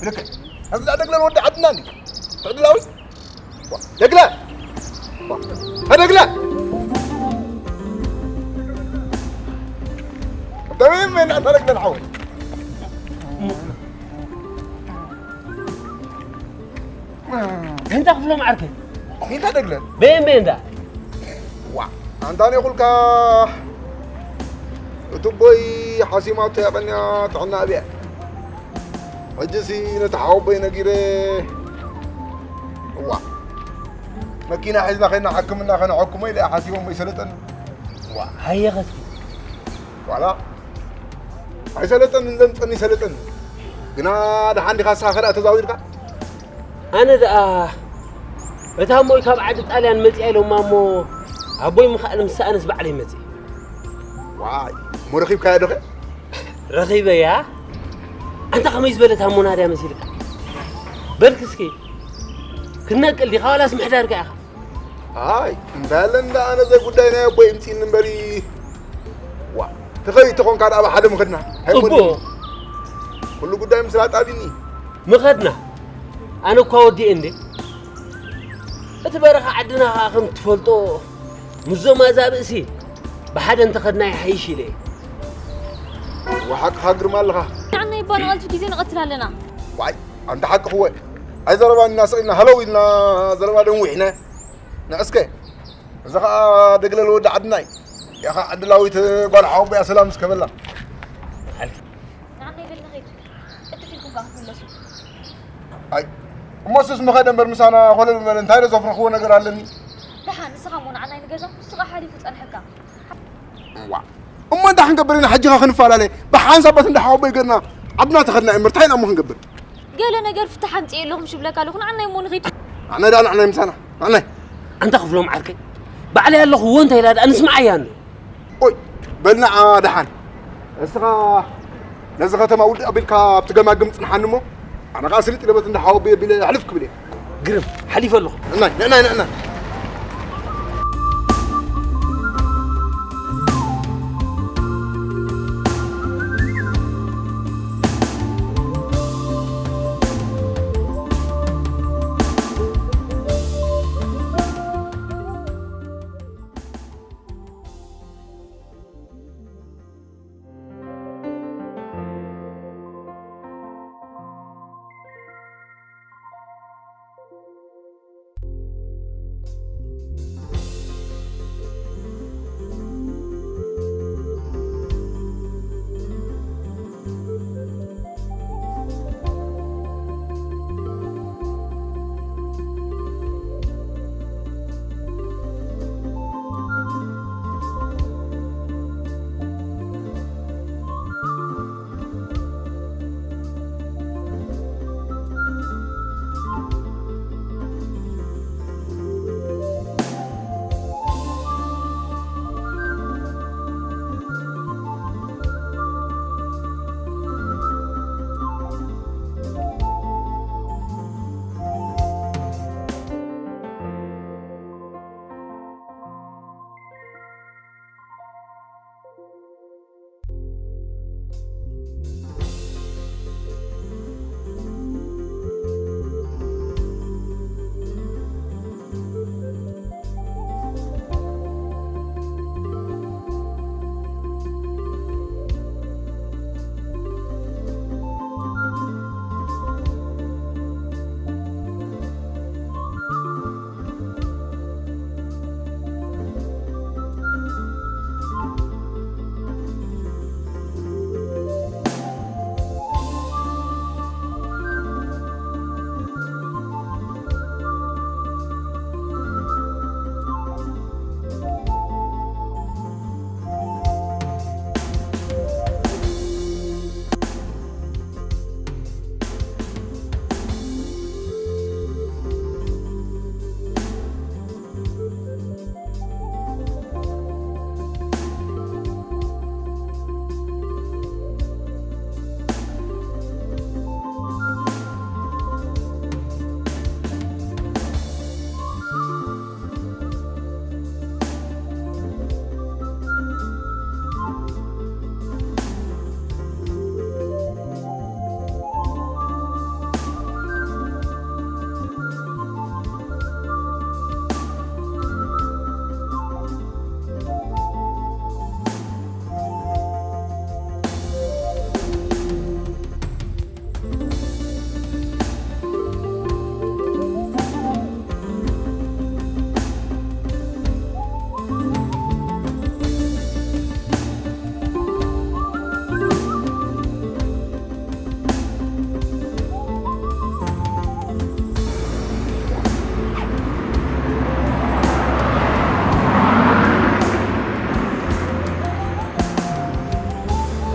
ብልክዕ። ኣብዚ ደኣ ደግለን ወዲ ዓድና እንዲ። ዕድላዊ? ዋ፣ ደግለ! ዋ፣ አ፣ ደግለ! ደሜ መን ኣታ ደግለን ሓወይ? እንታ ክፍሎም ዓርከይ? እንታ ደግለን? በየን በየን እንዳ? ዋ፣ ኣንታ ኔኹልካ እቲ ቦይ ሓሲማቶ ያቐንያ ጥዕና ኣብያ። ሕጂሲ ነቲ ሓወቦይ ነጊረ፣ እዋ፣ መኪና ሒዝና ኸይድና ሕክምና ኸነሐክሞ ኢለ እየ ሓሲቦ እሞ ይሰለጠኒ። እዋ፣ ሃየ ኸስኪ። ዋላ ኣይሰለጠኒ፣ ዘምፀኒ ይሰለጠኒ። ግና ደሓን ዲኻ ንስኻ ከደኣ ተዛዊርካ? ኣነ ደኣ እታ እሞይ ካብ ዓዲ ጣልያን መፂኣ ኢሎማ እሞ ኣቦይ ምኽኣል ምስ ሰኣነስ ባዕለይ መፂእ። ዋይ፣ እሞ ረኺብካያ ዶ ኸ? ረኺበያ። ኣንታ ከመይ ዝበለት ኣሞና ድያ መሲልካ? በልክ እስኪ፣ ክነቅል ዲኻ ዋላስ ምሕዳርካ ኢኻ? ኣይ፣ እንታይ ኣለ እንዳ ኣነ ዘይ ጉዳይ ናይ ኣቦይ እምፅእኒ እምበሪ። ዋ፣ ትኸይድ ተኾንካ ደኣ ብሓደ ምኸድና። ጽቡቕ። ኩሉ ጉዳይ ምስላ ጣቢኒ። ምኸድና። ኣነ እኳ ወዲኤ እንዴ። እቲ በረኻ ዓድና ኸዓ ከም ትፈልጦ ምስዞም ኣዛብእሲ ብሓደ እንተኸድና ይሓይሽ ኢለ እየ። ወሓቅኻ ግርማ ኣለኻ። ንዓና ይባል ኣልቱ ግዜ ንቐትል ኣለና። ዋይ፣ ኣንታ ሓቂ ክወ። ኣይዘረባን እናስቕ ኢልና ሃለው ኢልና ዘረባ ደንዊሕና። ንዕስከ፣ እዚ ኸዓ ደግለል ወዲ ዓድና እዩ። ያኻ ዕድላዊት ጓል ሓወቦያ ሰላም እስከ በላ። ንዓና ይበል ንኸይድ። ቅልጥፍ ኢልኩም ከኣ ክትምለሱ። ኣይ፣ እሞ እሱስ ምኸደ እምበር ምሳና ኮለል በለ፣ እንታይ ዶ ዘፍረኽዎ ነገር ኣለኒ? ደሓን፣ ንስኻ እሞ ንዓናይ ንገዛ፣ ንሱ ኸኣ ሓሊፉ ጸንሐካ። እዋ፣ እሞ እንታይ ክንገብር ኢና ሕጂ ኸ ክንፈላለ? ብሓንሳባት እንዳ ሓወቦይ ገርና ዓድና ተኸድና እምበር፣ እንታይ ኢና እሞ ክንገብር? ገለ ነገር ፍታሕ ኣምጽኤ ኣለኹ ምሽ እብለካ ኣለኹ፣ ንዓናይ እሞ ንኺድ። ንዓናይ ደኣ ንዓናይ ምሳና፣ ንዓናይ። ኣንታ ክፍሎም ዓርከይ፣ ባዕለይ ኣለኹዎ እንታይ ኢላ ደኣ ንስምዓያ እንዶ። ኦይ፣ በል ንዓ ደሓን። እስኻ ነዚ ከተማ ውልዕ ኣቢልካ ኣብቲ ገማግም ጽንሓኒ እሞ፣ ኣነ ኸኣ ስልጥ ኢለ በቲ እንዳ ሓወቦይ ኣቢለ ሕልፍ ክብል እየ። ግርም፣ ሓሊፈ ኣለኹ። ንዕናይ፣ ንዕናይ፣ ንዕናይ።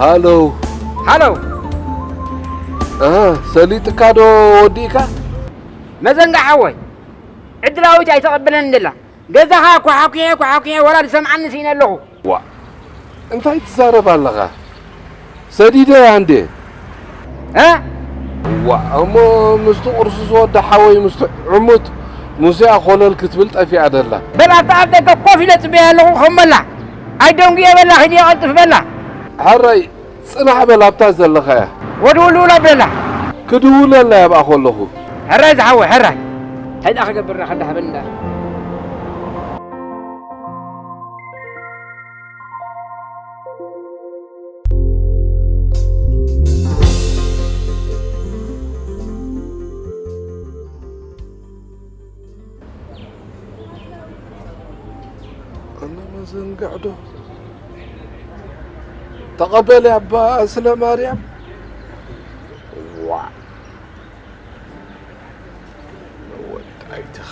ሃሎ። ሃሎ። ኣሃ፣ ሰሊጥካ ዶ ወዲእካ? መዘንጋ ሓወይ፣ ዕድላዊት ኣይተቐበለንን ደላ። ገዛኻ ኳሓኲሐ፣ ኳሓኲሐ፣ ወላ ዝሰምዓኒ ስኢነ ኣለኹ። ዋእ፣ እንታይ ትዛረብ ኣለኻ? ሰዲደያ እንዴ? እ? ዋእ፣ እሞ ምስቲ ቁርሱስ ወዲ ሓወይ ምስቲ ዕሙት ሙሴኣ ኮለል ክትብል ጠፊኣ ደላ። በል ኣብታ ኣብ ደገ ኮፍ ኢለ ጽበያ ኣለኹ፣ ከም በላ። ኣይደንጉየ በላ፣ ኺድዮ ቀልጥፍ በላ። ሕራይ፣ ጽናሕ በል ኣብታ ዘለኻያ። ወድውልውል ኣብለላ። ክድውለላ እየ ኣብኣ ከለኹ። ሕራይ ዝሓወይ፣ ሕራይ። እንታይ ደኣ ክገብር ደኣ፣ ከዳህበኒ ደኣ። እነ መዘንግዕ ዶ ተቐበል ኣባ ስለ ማርያም። ዋ ወጣይተኺ።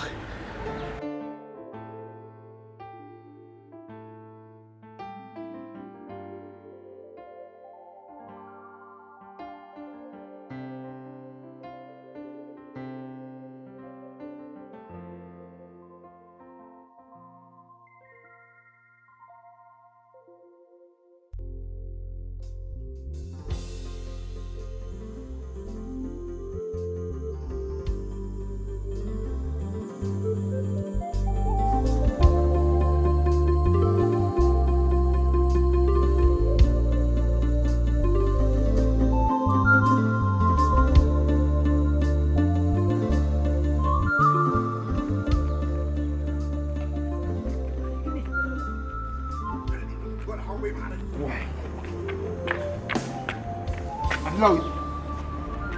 ኣድላዊ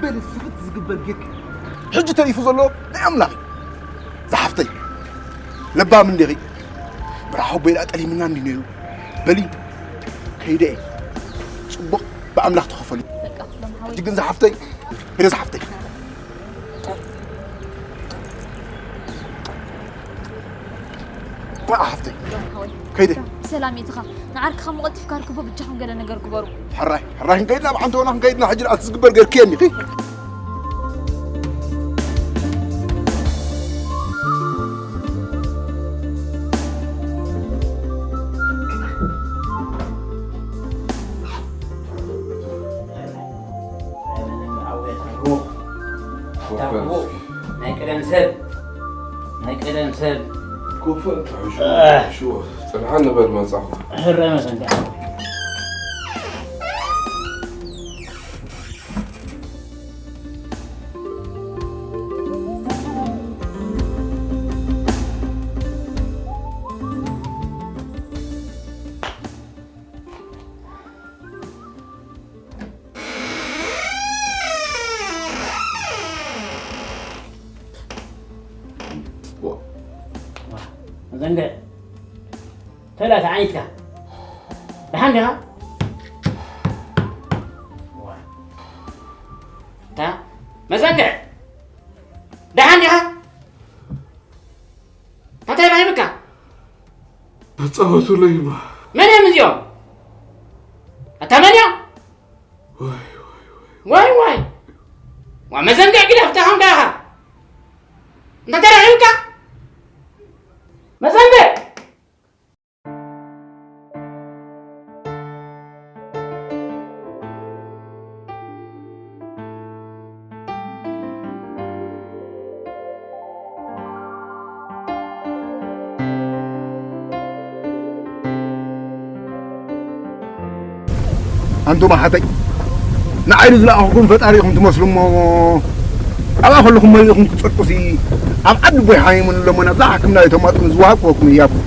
በል ስርት ዝግበር ጌርክ። ሕጂ ተሪፉ ዘሎ ናይ ኣምላኽ እዩ። ዝሓፍተይ ለባም እንዲኺ። ብርሃ ኣቦይ ደኣ ጠሊምና እንዲ ነይሩ። በሊ ከይደ እየ። ጽቡቕ ብኣምላኽ ተኸፈሉ። በቃ፣ ሎም ሓወይ። ሕጂ ግን ዝሓፍተይ፣ ሄደ ዝሓፍተይ። ዋ፣ ሓፍተይ። ሎም ሓወይ። ከይደ። ብሰላም የትኻ። ንዓርክኻ መቐልጢፍካ ርክቦ፣ ብጃኹም ገለ ነገር ግበሩ። ሕራይ፣ ሕራይ ክንከይድና፣ ብዓንተውና ክንከይድና፣ ሕጂ ደኣ ዝግበር ገርክየኒ፣ ኺ። ናይ ቀደም ሰብ፣ ናይ ቀደም ሰብ። ኮፈ፣ ትሕሹ፣ ኣህ። ትሕሹ። ጽንሓ ንበል መጻኹ። ሕራይ መሰንካ። ዋ። ዋ። መዘንግዕ። ተላ ተዓይትካ። ደሓን ዲኻ? ዋ። ታ መዘንግዕ። ደሓን ዲኻ? እንታይ ባሂብካ? ተጻወቱለይ እባ። መን እዮም እዚኦም? ኣታ መን እዮም? ዋይ፣ ዋይ፣ ዋይ። ዋይ፣ ዋይ። ዋ መዘንግዕ ግዳ ፍታህ እንዳ ኢኻ። እንታይ ተረኺብካ? መዘንግዕ። ኣንቱም ኣሓተይ፣ ንዓይ ዝለኣኹኩም ፈጣሪ ኢኹም ትመስሉ እሞ፣ ኣብኣ ከለኹም መሊእኹም ክትጸድቁሲ፣ ኣብ ዓዲ ቦይ ሓሚሙኒ እሞ ናብዛ ሓክምና እተማጥኑ ዝወሃብክወኩም እያኩም።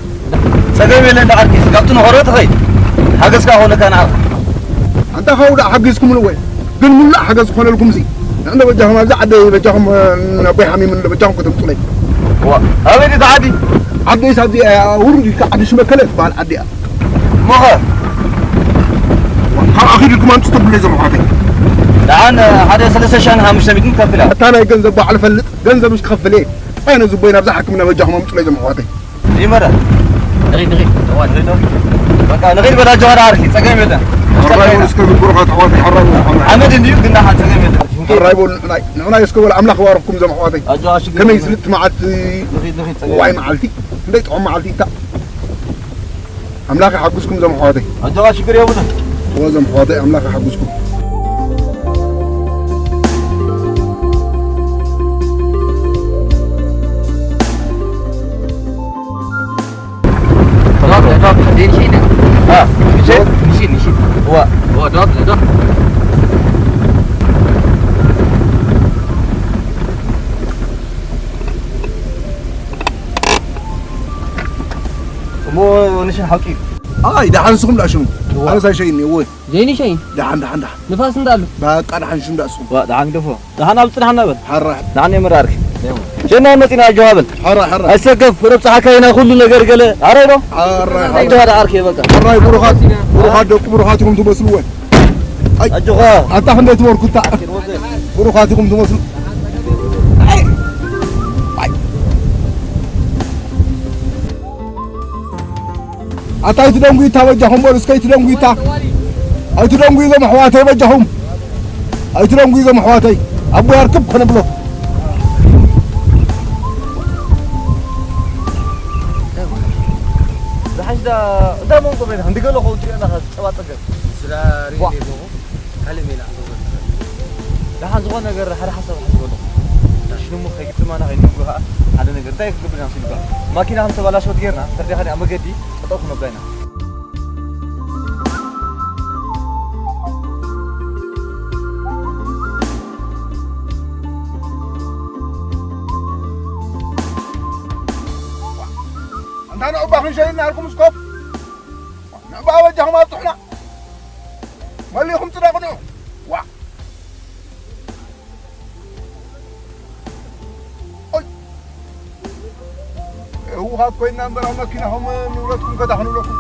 ጸገም የለን፣ ደኣ ዓርኪ፣ ካብቲ ንኸሮ ትኸይድ። ሓገዝካ ክኾነካ ንዓኻ። ኣንታ ካብኡ ደኣ ሓጊዝኩምሉ ወይ? ግን ሙሉእ ሓገዝ ዝኾነልኩምሲ፣ ንዕንዶ በጃኹም ኣብዚ ዓደይ በጃኹም፣ እ፣ ኣቦይ ሓሚሙኒ ዶ በጃኹም ከተምጹለይ። ዋ፣ ኣበይ ድዩ እቲ ዓዲ? ዓደይስ ኣብዚ፣ እ፣ ውርድ ኢልካ ዓዲ ሽመከለ ትበሃል ዓዲ እያ። እሞኸ? ካብኣ ኺድ ኢልኩም ኣምጹ ተብለይ እዞም ኣሕዋተይ። ደሓን ሓደ ሰለስተ ሽሕን ሓሙሽተ ሚእትን ክከፍል እያ። ኣታ ናይ ገንዘብ በዓል እፈልጥ፣ ገንዘብ ምስ ክኸፍል እየ። ኣነ ዝቦይ ናብዛ ሓክምና በጃኹም ኣምጹለይ እዞም ኣሕዋተይ። ይመረ። ንኺድ፣ ንኺድ። እዋ፣ ንኺድ ዶ? በቃ፣ ንኺድ በል፣ ኣጆኻ ደኣ ዓርኪ፣ ጸገም የለን። ሕራይ በሉ እስከ ግብሩኻ ተሕዋተይ፣ ሕራይ በሉ። ሓመድ እንድዩ፣ ግን ደሓን ጸገም የለን። ሕራይ በሉ፣ ንሕናይ፣ ንሕናይ እስከ በሉ፣ ኣምላኽ ይባርኽኩም እዞም ኣሕዋተይ። ኣጆኻ፣ ሽግር ከመይ የለን። ስልቲ መዓልቲ፣ ንኺድ፣ ንኺድ፣ ጸገም ዋይ የለን። መዓልቲ፣ ክንደይ ጥዑም መዓልቲ፣ እታ ኣምላኽ ይሓግዝኩም እዞም ኣሕዋተይ። ኣጆኻ፣ ሽግር የብሉን። እዎ፣ እዞም ኣሕዋተይ፣ ኣምላኽ ይሓግዝኩም። Doppler, Doppler, den Schiene. Ah, Michel? Michel, Michel. Boah. Boah, Doppler, Doppler. እሞ ንሽን ሓቂ እዩ። ኣይ፣ ደሓን ንስኹም ደኣ ሽሙ። እዋ። ኣነስ ኣይሸይን እየ፣ እወ። ዘይንሸይን? ደሓን፣ ደሓን፣ ደሓን። ንፋስ እንዳሉ። በቃ፣ ደሓን ሽም ደኣ ንስኹም። ዋ፣ ደሓን ግደፎ። ደሓን ኣብ ጽናሕና በል። ሓራ። ደሓን የመራርክ። ሸና መፂና ኣጆኻ በል። ሕራይ፣ ሕራይ። ኣይሰከፍ፣ ረብፅሓካ ኢና ኩሉ ነገር ገለ። ኣራይ ዶ? ሕራይ፣ ሕራይ። ኣጆኻ ደኣ ዓርከይ በቃ። ሕራይ፣ ብሩኻት፣ ብሩኻት ደቁ ብሩኻት ኢኹም ትመስልዎ። ኣይ፣ ኣጆኻ። ኣታ ክንደይ ትበርኩታ? ብሩኻት ኢኹም ትመስሉ። ኣይ፣ ኣይ። ኣታ ኣይትደንጉይታ በጃኹም በሉ እስከ ኣይትደንጉይታ። ኣይትደንጉዩ እዞም ኣሕዋተይ በጃኹም። ኣይትደንጉዩ እዞም ኣሕዋተይ። ኣቦይ ኣርክብ ከነብሎ። ዝሓሽ ዳ እንዳ መንጎ በይንኻ እንዲ ገለ ኸው ትሪኦ ኣለኻ ጸባ ጸገም። ስለ ሪኤ ቧ። ነይርኩ። ካልእ ሜላ ክገብረልካ። ደሓን ዝኾነ ነገር ሓደ ሓሳብ ሓስበሉ። ሽሙ ከይግጥማና ከይንብሎ ከዓ ሓደ ነገር እንታይ ክገብር ኢና መሲሉካ? ማኪና ከም ተባላሸወት ጌርና ተርዲኻ ዲኣ መገዲ ጠጠው ክነብላ ኢና። ኣንታ ንዑባ ክንሸይድ ናሃልኩም እስኮብ ንዑባ በጃኹም ኣብፅሑና። መሊኹም ፅደቑ ንዑ። ዋ። ኦይ። ህውኻት ኮይንና እምበር ኣብ መኪናኹም ንብረትኩም ከታ ክንብለኩም።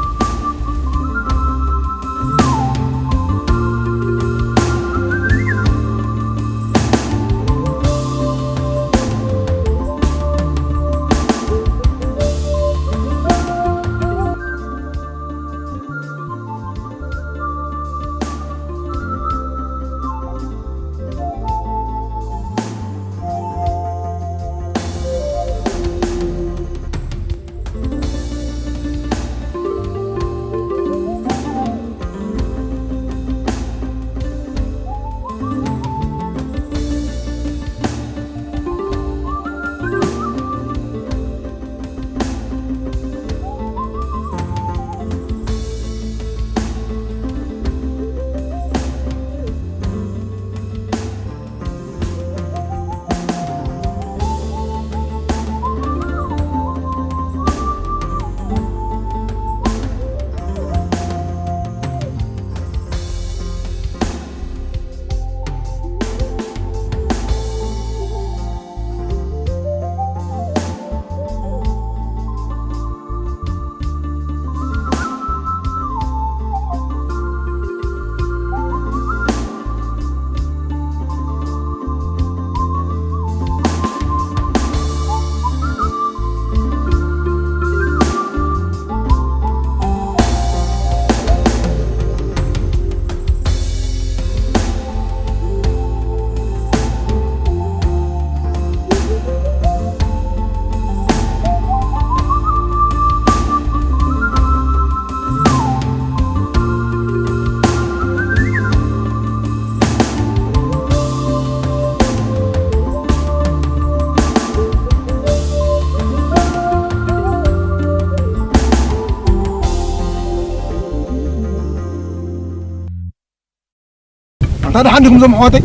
ኣንታ ደሓን ዲኹም ዞም ኣሕዋተይ?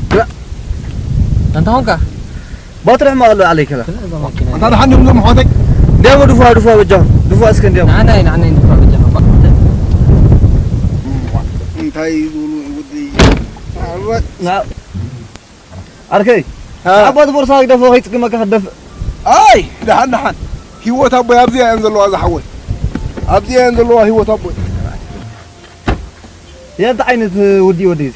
ኣንታ ኾንካ? ባትሪ ሕማቕ ኣሎ ዓለይ ከላ። ኣንታ ደሓን ዲኹም ዞም ኣሕዋተይ? እንዲያሞ ድፉኣ፣ ድፉኣ በጃኹም። ድፉኣ እስከ እንዲያሞ። ንዓናይ፣ ንዓናይ ድፉኣ በጃኹም። እንታይ ይብሉ ወዲ? ዓርባይ። ና-፣ ዓርከይ፣ ሃ። ዓባት ቦርሳ ግደፎ፣ ከይጽግመካ ክትደፍእ። ኣይ፣ ደሓን፣ ደሓን። ህይወት ኣቦይ ኣብዚኣ እየን ዘለዋ ዝሓወይ። ኣብዚኣ እየን ዘለዋ ህይወት ኣቦይ። ያ እንታይ ዓይነት ውዲ ወዲ እዚ?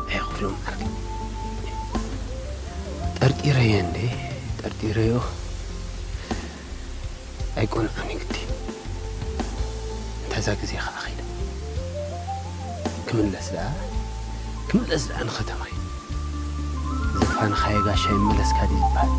ኣይ ክፍሎም ዓርከይ። ጠርጢረዮ እንዴ? ጠርጢረዮ። ኣይቆንዖን እዩ ግዲ። እንተ እዛ ግዜ ኸዓ ኸይደ። ክምለስ ደኣ፣ ክምለስ ደኣ ንኸተማይ። ዘፋንኻዮ ጋሻ ይመለስካ ድዩ ዝበሃል?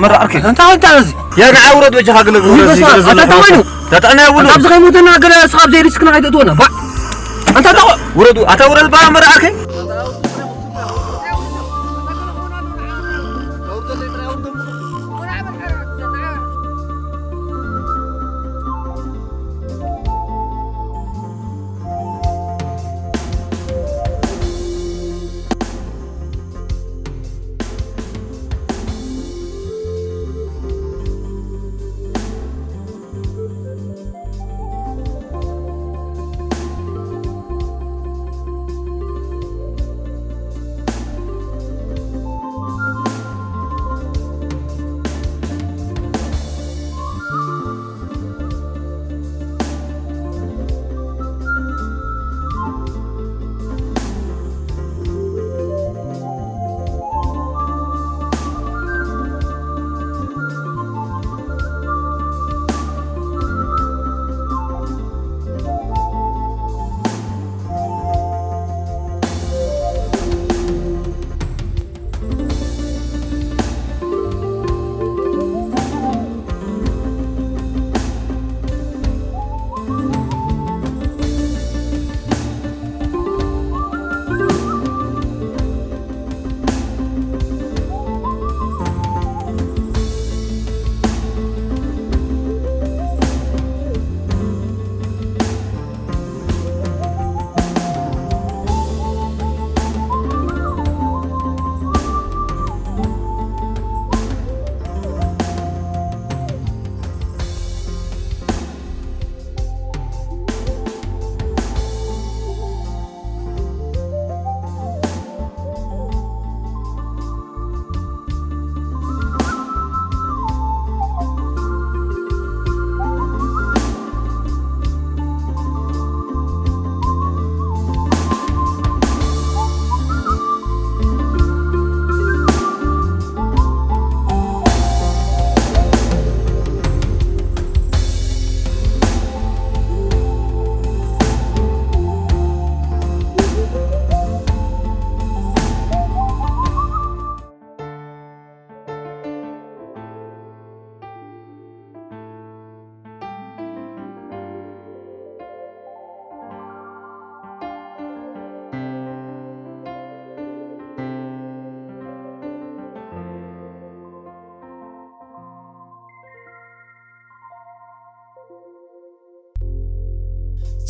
መራ ዓርከይ። እንታይ እንታይ እዚ? ያ ንዓ ውረድ በጃኻ፣ ግለ ውይ፣ ውረድ፣ በስመ ኣብ። ግለ ኣታ ተማኑ። ተጠዕና ይብሉ። ኣብዚ ከይሞተና ገለ ስኻብ ዘይሪስክና ከይተእትወና። ባ-፣ ኣንታ ተቆ-፣ ውረዱ። ኣታ ውረድ ባ መራ ዓርከይ።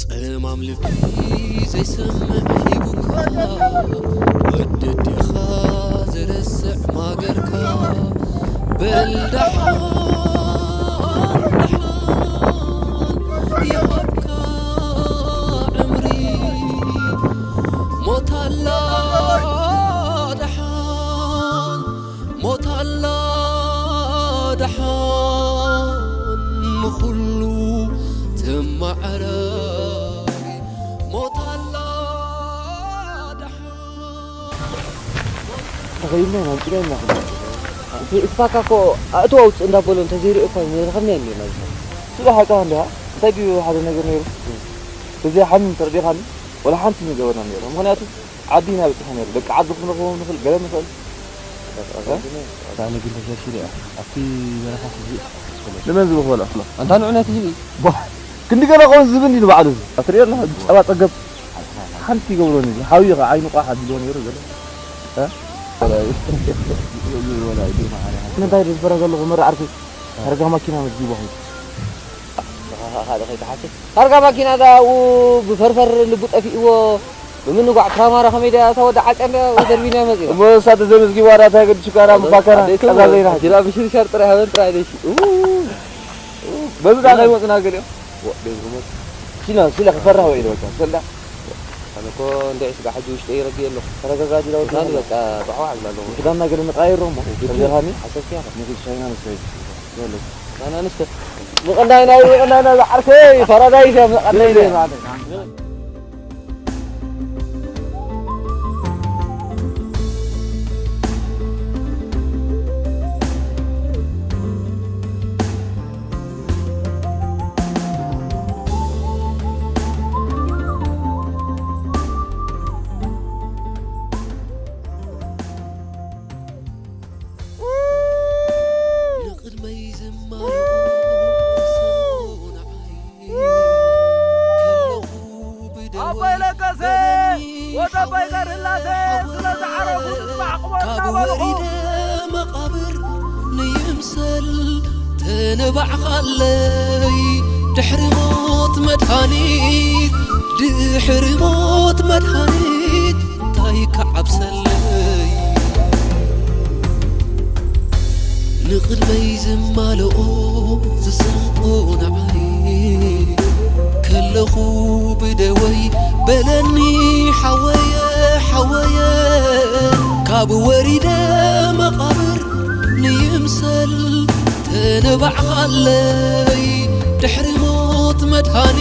ጸማም ልቢ ዘይሰምዕ ሂቡካ፣ ወዲ ኣዴኻ ዝረስዕ ማገርካ። በል ደሓን፣ ደሓን ይሃብካ ዕምሪ፣ ሞት ኣላ ደሓን። ሞት ኣላ ደሓን ንኹሉ ተመዓራሪ። ሞት ኣላ ደሓን። ተኸይድና ኢና፣ ኣምጺእና ኢና። እቲ፣ እቲ ፋካ እኮ ኣእትው ኣውጽእ እንዳበሎ እንተዘይሪኦ እኮ ኣይምረኸብናዮ ነይርና። እዚ ሰብ ሓቃ እንዲኻ? እንታይ ድዩ ሓደ ነገር ነይሩ? ብዘይ ሓሚ ተረዲኻኒ፣ ወላ ሓንቲ ምገበርና ነይሩ። ምኽንያቱ ዓዲ ኢና በጺሕና ነይሩ። ደቂ ዓዲ ክንረኽቦም ንኽእል፣ ገለ ንኽእል። ኣነ ግን ተሸርሺረ እያ። ኣብቲ በረኻ ስዚ ንመን ዝብኽ በልዖ? ኣንታ ንዑ ነቲ ዝብኢ። ቧ፣ ክንዲ ገለ ኸውን ዝብኢ እንዲ ንባዕሉ እዚ። ኣትሪኦ ኣለኻ? ጸባ ጸገብ ሓንቲ ይገብሮን እዩ። ሓውዩ ኸዓ ዓይኑ ቋሕ ኣቢልዎ ነይሩ ገለ። እ? እንታይ ድዝበረ ዘለኹ መራ ዓርኪ? ታርጋ ማኪና መዝጊቡ ኸይዱ። ንኻ ኸኣ ካልእ ከይትሓስብ። ታርጋ ማኪና ደኣ ኣብኡ ብፈርፈር ልቡ ጠፊእዎ፣ ብምንጓዕ ክራማራ ከመይ ደኣ እታ ወዲ ዓጨ እንድያ ወደርቢና መጺኡ። እሞ ንሳ ተዘይመዝጊባ ደኣ እንታይ ገዲሹካ ደኣ ምባከና ኣደይ ትሞ ቀዛዘይና። ኣዲና ብሽርሻር ጥራይ ሃበን ጥራይ ደሽ። ኡ፣ ኡ፣ በዚ ደኣ ከይመጹና ገሊኦም። ወ፣ ደይ ዝመጹ። ሲላ፣ ሲላ ክፈርህ ወይ ኢለ በቃ፣ ሰልዳ። ኣነ እኮ እንድዒ ስጋ ሕጂ ውሽጠይ ረጊእ ኣለኹ። ተረጋጋእ ዲላ ወዲ ምዃኑ በቃ ባዕባዕ እብላ ኣለኹ። ክዳንና ገለ ንቀያይሮ እሞ፣ ግድን። ተረጋጋኒ። ሓሰብኪ ኢኻ። ንኺድ ሻሂና ንስተይ። በሉ። ኣነ ኣንስተ። ምቕናይና እዩ፣ ምቕናይና ዝዓርከይ፣ ፓራዳይስ እያ፣ ምቕናይና። ማለት። ንባዕኻለይ ድሕሪ ሞት መድሃኒት፣ ድሕሪ ሞት መድሃኒት እንታይ ክዓብሰለይ? ንቕድመይ ዝማልኦ ዝስንቆ ንዓይ ከለኹ ብደወይ በለኒ ሓወየ፣ ሓወየ፣ ካብ ወሪደ መቓብር ንይምሰል ተነባዕኻለይ ድሕሪ ሞት መድሃኒ